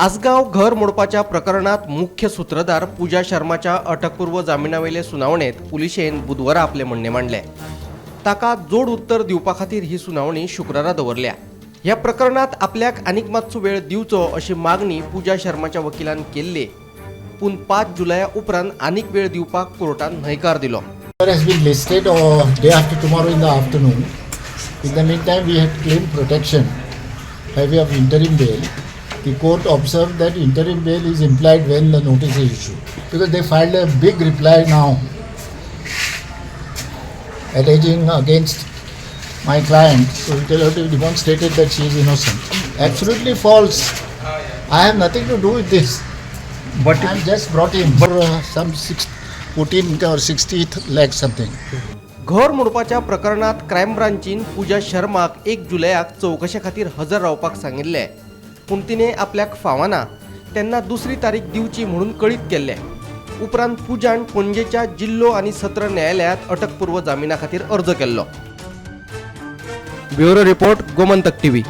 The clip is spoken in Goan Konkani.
आसगांव घर मोडपाच्या प्रकरणात मुख्य सुत्रधार पूजा शर्माच्या अटकपूर्व जामिनावेले सुनावणेत पुलिशेन बुधवारा आपले म्हणणें मांडलें. ताका जोड उत्तर दिवपा खातीर ही सुनावणी शुक्रारा दवरल्या. ह्या प्रकरणात आपल्याक आनीक मातसो वेळ दिवचो अशी मागणी पूजा शर्माच्या वकिलान केल्ली, पूण 5 जुलया उपरांत आनीक वेळ दिवपाक कोर्टान न्हयकार दिलो. Has been listed or day after tomorrow in the afternoon. In the meantime, we had claimed protection by way of interim bail. The court observed that interim bail is implied when the notice is issued, because they filed a big reply now alleging against my client. So it have demonstrated that she is innocent. Absolutely false. I have nothing to do with this. But I am just brought in for some 14 or 60 lakh something. घर मोडपाच्या प्रकरणात क्रायम ब्रांचीन पूजा शर्माक 1 जुलयाक चवकशे खातीर हजर रावपाक सांगिल्लें, पूण तिणें आपल्याक फावना तेन्ना दुसरी तारीख दिवची म्हणून कळीत केल्लें. उपरांत पूजान पणजेच्या जिल्लो आनी सत्र न्यायालयांत अटकपूर्व जामिना खातीर अर्ज केल्लो. Bureau report, Gomantak TV.